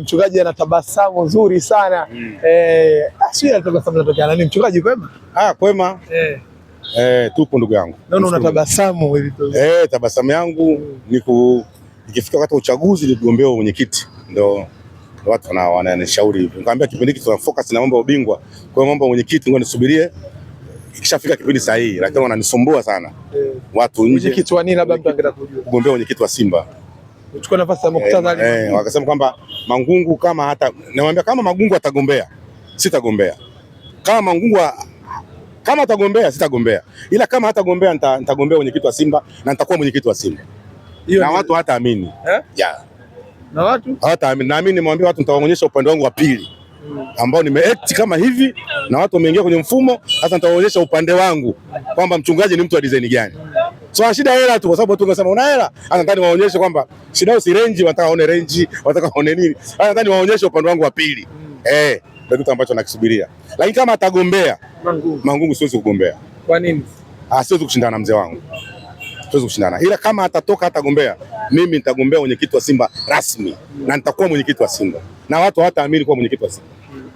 Mchungaji ana tabasamu nzuri sana. Sio ana tabasamu natokea nani? Mchungaji kwema? Ah, kwema. Tupo ndugu yangu. Naona una tabasamu hivi tu. Tabasamu yangu ni ikifika wakati wa uchaguzi ni kugombea mwenyekiti, ndio watu wananishauri hivyo. Nikamwambia kipindi hiki tuna focus na mambo ya ubingwa. Kwa hiyo mambo ya mwenyekiti ngoja nisubirie ikishafika kipindi sahihi, lakini wananisumbua sana watu nje. Mwenyekiti wa nini labda mtu angetaka kujua? Kugombea mwenyekiti wa Simba. Uchukua nafasi ya Murtaza Ali. Wakasema kwamba Mangungu kama hata namwambia kama Mangungu atagombea sitagombea. Kama Mangungu kama atagombea sitagombea. Ila kama hatagombea nitagombea mwenyekiti wa Simba na nitakuwa mwenyekiti wa Simba. Hiyo na watu hataamini. Eh? Yeah. Na watu hawataamini. Naamini nimwambia watu nitawaonyesha upande wangu wa pili ambao nimeact kama hivi na watu wameingia kwenye mfumo. Sasa nitawaonyesha upande wangu kwamba mchungaji ni mtu wa design gani. So shida hela tu, kwa sababu watu wanasema una hela. Sasa nataka niwaonyeshe kwamba shida yao si range, wanataka waone range, wanataka waone nini. Sasa nataka niwaonyeshe upande wangu wa pili. Ndio kitu ambacho nakisubiria. Lakini kama atagombea Mangungu, Mangungu siwezi kugombea. Kwa nini? Siwezi kushindana na mzee wangu. Siwezi kushindana. Ila kama atatoka atagombea, mimi nitagombea mwenyekiti wa Simba rasmi na nitakuwa mwenyekiti wa Simba. Na watu hawataamini kuwa mwenyekiti wa Simba.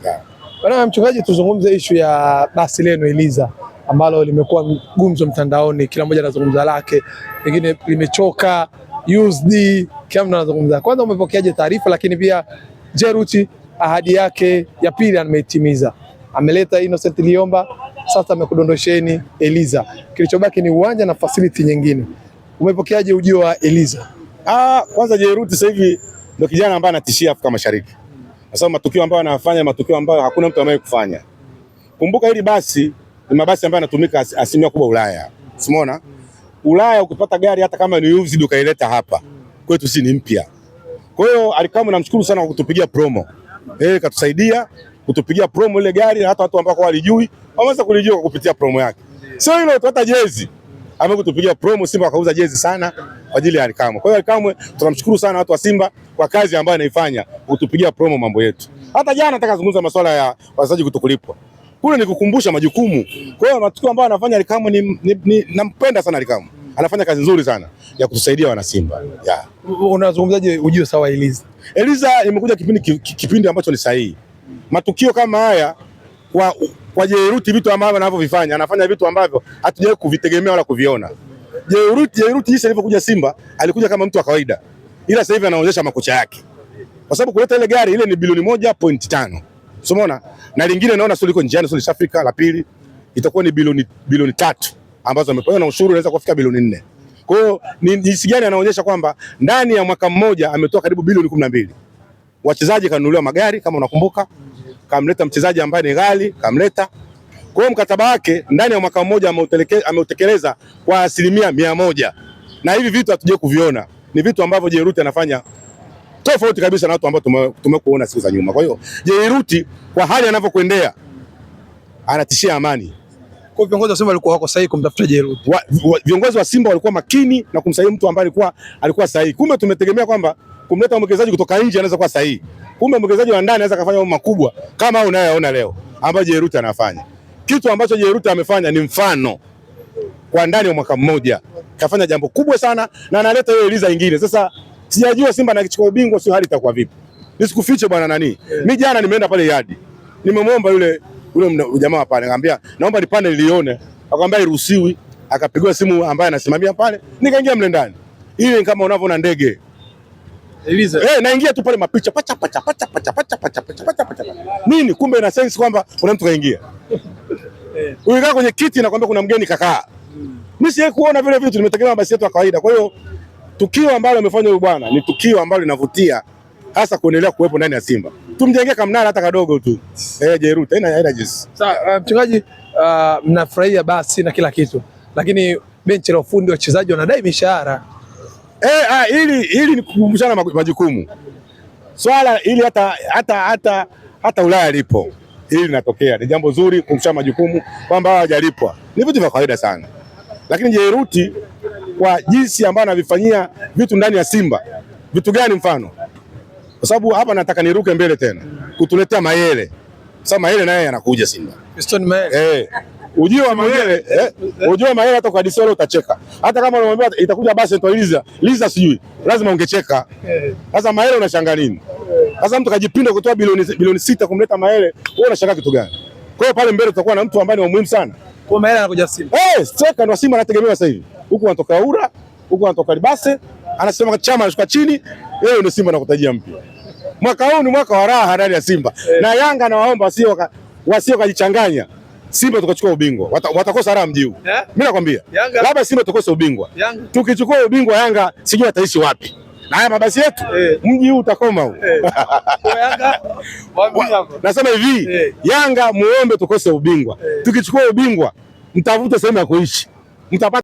Yeah. Bwana mchungaji, tuzungumze ishu ya basi lenu Eliza ambalo limekuwa gumzo mtandaoni, kila mmoja anazungumza lake, pengine limechoka used, kila mtu anazungumza. Kwanza umepokeaje taarifa? Lakini pia Jeruti ahadi yake ya pili ameitimiza, ameleta Innocent Liomba, sasa amekudondosheni Eliza, kilichobaki ni uwanja na facility nyingine. Umepokeaje ujio wa Eliza? Kwanza Jeruti sasa hivi ndio kijana ambaye anatishia Afrika Mashariki. Kwa sababu matukio ambayo anafanya, matukio ambayo hakuna mtu amewahi kufanya. Kumbuka hili basi ni mabasi ambayo yanatumika asilimia kubwa Ulaya. Umeona? Ulaya ukipata gari hata kama ni used ukaileta hapa kwetu si ni mpya. Kwa hiyo Alikamwe namshukuru sana kwa kutupigia promo. Katusaidia kutupigia promo ile gari na hata watu ambao hawalijui wameweza kulijua kwa kupitia promo yake. Sio hilo tu, hata jezi amekutupigia promo. Simba wakauza jezi sana kwa ajili ya Alikamwe. Kwa hiyo Alikamwe tunamshukuru sana watu wa Simba kwa kazi ambayo anaifanya kutupigia promo mambo yetu. Hata jana nataka kuzungumza masuala ya wachezaji kutokulipwa. Kule ni kukumbusha majukumu. Kwa hiyo matukio ambayo anafanya Alikamwe ni nampenda sana Alikamwe. Anafanya kazi nzuri sana ya kutusaidia wana Simba. Yeah. Unazungumzaje ujio sawa Eliza? Eliza imekuja kipindi ambacho ni sahihi. Matukio kama haya kwa Jeruti, vitu ambavyo anavyovifanya, anafanya vitu ambavyo hatujawahi kuvitegemea wala kuviona. Jeruti jinsi alivyokuja Simba, alikuja kama mtu wa kawaida. Ila sasa hivi anaonyesha makocha yake. Kwa sababu kuleta ile gari ile ni bilioni 1.5. Umeona? Na lingine naona sio liko njiani, sio lishafika la pili itakuwa ni bilioni 3 ambazo amepewa na ushuru inaweza kufika bilioni 4. Kwa hiyo ni jinsi gani anaonyesha kwamba ndani ya mwaka mmoja ametoa karibu bilioni 12. Wachezaji kanunuliwa magari kama unakumbuka, kamleta mchezaji ambaye ni ghali, kamleta. Kwa hiyo mkataba wake ndani ya mwaka mmoja ameutekeleza kwa 100%. Na hivi vitu hatujai kuviona. Ni vitu ambavyo Jeruti anafanya tofauti kabisa na watu ambao tumekuona siku za nyuma. Kwa hiyo Jeruti kwa hali anavyokuendea anatishia amani. Kwa viongozi wa Simba walikuwa wako sahihi kumtafuta Jeruti. Viongozi wa Simba walikuwa makini na kumsahihi mtu ambaye alikuwa sahihi. Kumbe tumetegemea kwamba kumleta mwekezaji kutoka nje anaweza kuwa sahihi. Kumbe mwekezaji wa ndani anaweza kufanya mambo makubwa kama unayoona leo ambayo Jeruti anafanya. Kitu ambacho Jeruti amefanya ni mfano kwa ndani ya mwaka mmoja. Kafanya jambo kubwa sana na analeta hiyo Eliza nyingine. Sasa sijajua Simba anakichukua ubingwa sio hali itakuwa vipi. Nisikufiche bwana nani. Mimi jana nimeenda pale yadi. Nimemwomba yule jamaa pale, nikamwambia naomba nipande nilione. Akamwambia iruhusiwi. Akapigwa simu ambaye anasimamia pale, nikaingia mle ndani. Ile kama unavyoona ndege. Eliza. Naingia tu pale mapicha pacha pacha pacha pacha pacha pacha pacha pacha pacha. Nini kumbe ina sense kwamba kuna mtu kaingia. Ukikaa kwenye kiti na kwambia kuna mgeni kakaa. Mimi siye kuona vile vitu, nimetegemea basi yetu ya kawaida. Kwa hiyo tukio ambalo amefanya huyu bwana ni tukio ambalo linavutia hasa kuendelea kuwepo ndani ya Simba. Tumjengee kamnara hata kadogo tu. Jeruti haina jinsi. Sawa, mchungaji, mnafurahia basi na kila kitu. Lakini benchi la ufundi wachezaji wanadai mishahara. Ili ni kukumbushana majukumu. Swala ili hata Ulaya lipo. Hili linatokea. Ni jambo zuri kukumbushana majukumu kwamba hawajalipwa. Ni vitu vya kawaida sana. Lakini Jeruti kwa jinsi ambayo anavifanyia vitu ndani ya Simba. Vitu gani mfano? Kwa sababu hapa nataka niruke mbele tena. Kutuletea Mayele. Sasa Mayele naye anakuja Simba. Fiston Mayele. Ujio wa Mayele, ujio wa Mayele hata kwa Disolo utacheka. Hata kama unamwambia itakuja basi ndio Liza, Liza sijui. Lazima ungecheka. Sasa Mayele unashangaa nini? Sasa mtu kajipinda kutoa bilioni 6 kumleta Mayele, wewe unashangaa kitu gani? Kwa hiyo pale mbele tutakuwa na mtu ambaye ni wa muhimu sana. Kwa Mayele anakuja Simba. Striker ndo Simba anategemewa sasa hivi. Huku anatoka Ura, huku anatoka Libase, anasema Chama anashuka chini, yeye ndio Simba anakutajia mpya. Mwaka huu ni mwaka wa raha ndani ya Simba. Na Yanga nawaomba wasio kajichanganya. Simba tukachukua ubingwa. Watakosa raha mji huu. Mimi nakwambia. Labda Simba tukose ubingwa. Tukichukua ubingwa Yanga sijui wataishi wapi. Na haya mabasi yetu mji huu utakoma huu. Yanga nasema hivi, Yanga muombe tukose ubingwa. Tukichukua ubingwa mtafute sehemu ya kuishi. Mtapata